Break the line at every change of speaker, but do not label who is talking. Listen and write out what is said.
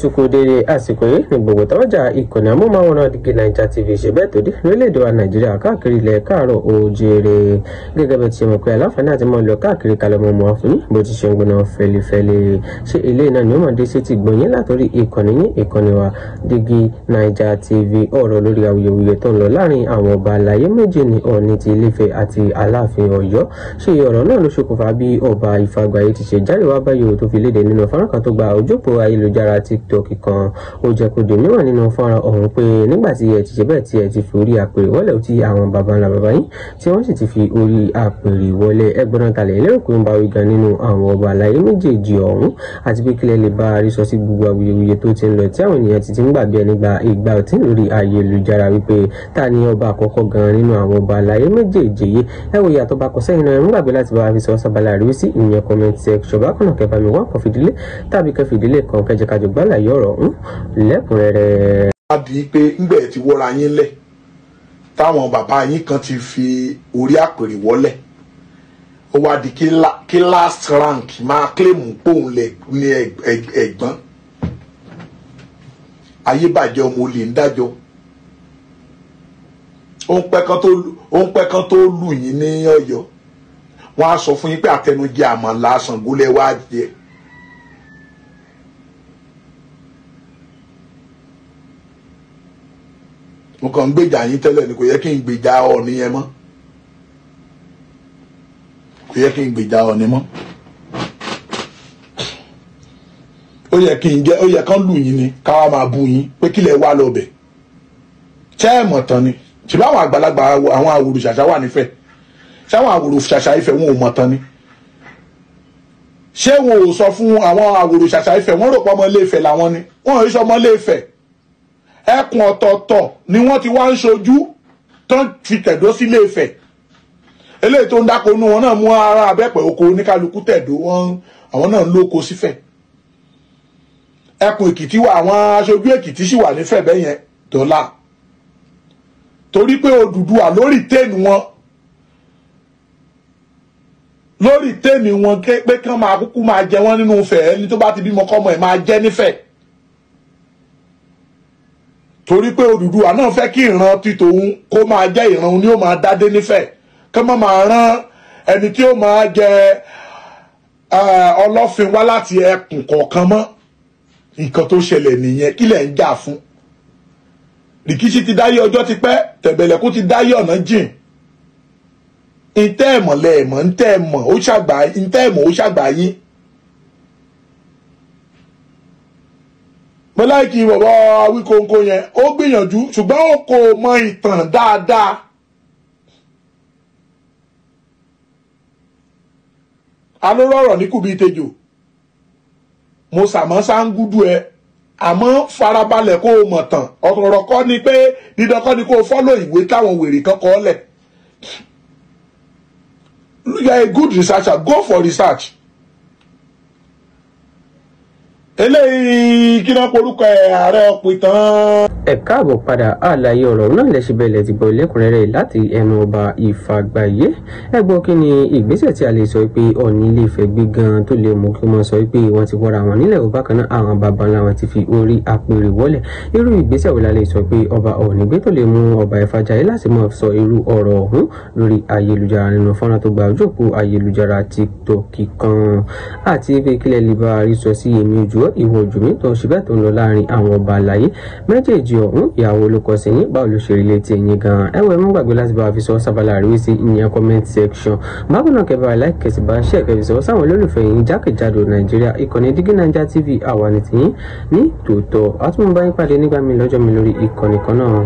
Tukú dédé àsìkò yìí ní gbogbo tọ́jà ìkànnì amóhùnmáwòrán Dígí Naija TV ṣe bẹ́ẹ̀ tó dé lórílẹ̀‐èdè wa Nàìjíríà káàkiri ilẹ̀ káàárọ̀ oòjíire. Gẹ́gẹ́ bẹ́ẹ̀ ti ṣe mọ̀ pé aláǹfààní àti mọ̀ lọ káàkiri kalẹ̀ mọ̀ mọ́ fún yín bó ti ṣe ń gbóná fẹlifẹli. Ṣé ilé náà ni ó mọ̀ dé sí ti gbọ̀nyìn látòrí ìkànnì yín, ìkànnì wa Dígí Naija TV? Ọ̀rọ̀ lórí awuyewuye tó ń lọ láàrin àwọn ọba àlàyé méjì ní Ọọ̀ni ti Ilé-Ifẹ̀ àti Aláàfin Ọ̀yọ́. Ṣé ọ̀rọ̀ náà ló ṣokùnfà bí ọba Ifágbayé ti ṣe jáde wá báyìí tó fi léde nínú fọ́nrán kan tó gba ojópòó ayélujára TikTok kan? Ó jẹ́ kó di mímọ̀ nínú fọ́nrán ọ̀hún pé nígbà tí ẹ ti ṣe bẹ́ẹ̀ tí ẹ ti fi orí àpèrè wọlé tí àwọn baba ńlá baba yín tí wọ́n sì ti fi orí àpèrè wọlé, ẹgbọ́n talẹ̀ lérò pé ń bá wí gan nínú àwọn ọba àlàyé méjèèjì ọ̀hún, àti pé kílẹ̀ lè bá a rí sọ sí gbogbo awuyewuye tó ti ń lọ tí àwọn ènìyàn ti ń gbàgbé ẹni gba ìgbà ọtí lórí ayélujára wípé ta ni ọba àkọ́kọ́ gan nínú àwọn ọba àlàyé méjèèjì yìí. Ẹ wo ìyàtọ̀ bá kọ sẹ́yìn náà, ẹ ń gbàgbé láti bá wa fi sọ sábàlá àríwísí ìyẹn comment section. Bákan náà kẹfà mi wá kàn fìdílé tàbí kẹfìdílé kan kẹjẹkàjọ gbálàyé ọ̀rọ̀ ọ̀hún lẹ́kùnrẹ́rẹ́.
Á di pé ńgbẹ̀ ti wọ́ra yín lẹ̀ táwọn bàbá yín kan ti fi orí àpèrè wọ́lẹ̀, ó wá di kí last rank máa kílèmù pòun lẹ̀ ní ẹ̀gbọ́n. Ayé bàjẹ́, ọmọ olè ń dájọ́. Ó ń pẹ́ kan tó lù yín ní Ọ̀yọ́, wọ́n á sọ fún yín pé àtẹnujẹ àmàlà Ṣàngó lẹ wá jẹ. Mo kàn ń gbèjà yín tẹ́lẹ̀ ni, kò yẹ kí n gbèjà Ọọ̀ni yẹn mọ́, kò yẹ kí n gbèjà Ọọ̀ni mọ́. Ó yẹ kí n jẹ́, ó yẹ kán lù yín ni káwá máa bú yín pé kílẹ̀ wá lọ bẹ̀. Ṣé ẹ̀ mọ̀ tán ni? Ṣùgbọ́n àwọn àgbàlagbà àwọn àwòrò ṣàṣà wà nífẹ̀ẹ́, ṣé àwọn àwòrò ṣàṣà Ifẹ̀ wọn ò mọ̀ tán ni? Ṣé wọn ò sọ fún àwọn àwòrò ṣàṣà Ifẹ̀? Wọ́n rò pé ọmọ Ilé-Ifẹ̀ làwọn ni, wọn ò sọ ọmọ Ilé-Ifẹ̀. Ẹkùn ọ̀tọ̀ọ̀tọ̀ ni wọ́n ti wá ń ṣojú tán fi tẹ̀dó sí Ilé-Ifẹ̀. Eléyìí tó ń dáko inú wọn náà mú ara abẹ́pẹ̀ oko oníkálukú tẹ̀dó wọn, àwọn náà ń lóko sífẹ̀. Ẹkùn Èkìtì wà, àwọn aṣojú Èkìtì sì wà nífẹ̀ bẹ́ẹ̀ yẹn dọ́là, torí pé Odùduwà lórí tẹ́ẹ̀nù wọn, lórí tẹ́ẹ̀nù wọn pé kán máa kúkú máa jẹ wọ́n nínú Ifẹ̀, ẹni tó bá ti bímọ kọ́mọ ẹ̀ máa jẹ́ nífẹ̀, torí pé Odùduwà náà fẹ́ kí ìran ti tòun kó máa jẹ́ ìran ni ó máa dádé nífẹ̀, kán má máa rán ẹni tí ó máa jẹ Ọlọ́fin wá láti ẹkùn kọ̀ọ̀kan mọ́. Nǹkan tó ṣẹlẹ̀ nìyẹn. Kí lẹ̀ ń jà fún? Rìkíṣí ti dáyé ọjọ́ ti pẹ́, tẹ̀bẹ̀lẹ̀kú ti dáyé ọ̀nà jìn. Ntẹ́ ẹ̀mọ̀ lẹ́ẹ̀mọ̀, ntẹ́ ẹ̀mọ̀ ó ṣàgbà, ntẹ́ ẹ̀mọ̀ ó ṣàgbà yín. Mo láìkí bàbá Awíkóńkó yẹn, ó gbìyànjú ṣùgbọ́n ó kò mọ ìtàn dáadáa. Alórọ̀rọ̀ ní kùbí ìtejò, mo sàmọ́ sáńgúdú ẹ, àmọ́ farabalẹ̀ kó o mọ̀ tàn. Ọ̀rọ̀ kọ́ ni pé dídán kọ́ ni kó o fọ́lọ̀ ìwé táwọn wèrè kan kọ́ lẹ̀. You are a good researcher, go for research. Eléyìí kí náà porúkọ ẹ, ààrẹ ọ̀pìtàn.
Ẹ káàbọ̀ padà, àlàyé ọ̀rọ̀ náà lẹ́sẹ̀ bẹ̀lẹ̀ ti gbọ́ lẹ́kùnrẹ́rẹ́ láti ẹnu ọba Ifágbayé. Ẹ gbọ́, kí ni ìgbésẹ̀ tí a lè sọ pé Ọọ̀ni Ilé-Ifẹ̀ gbé gan tó lè mú kí wọ́n sọ pé wọ́n ti wọ́ra wọn nílẹ̀? Bákan náà àwọn baba ńlá wọn ti fi orí àpèrè wọlẹ̀. Irú ìgbésẹ̀ wo la lè sọ pé ọba Ọọ̀ni gbé tó lè mú ọba Ifájayé láti máa sọ irú ọ̀rọ̀ ọ̀hún lórí ayélujára nínú fọ́nrán tó gba ojú òpó ayélujára TikTok kan? Àti pé kílẹ̀ lè bá a rí sọ sí èmi ojú ìwọ ojú mi tó ń ṣe bẹ́ẹ̀ tó ń lọ láàrin àwọn ọba àlàyé méjèèjì ọ̀hún? Ìyàwó olùkọ́ sí yín, báwo ló ṣe rí létí ẹ̀yin gan-an? Ẹ wọ, ẹ mú gbàgbé láti bá wa fi sọ sábàlá àríwísí ìyẹn comment section. Bákan náà kẹfà like, kẹsì bá ṣe kẹfì sọ sáwọn olólùfẹ́ yín jákèjádò Nàìjíríà. Ìkànnì Dígí Naija TV, àwa ní tiyín ní tòótọ́. Àtúmọ̀ bá yín pàdé nígbà mi lọ́jọ́ mi lórí ìkànnì kan náà.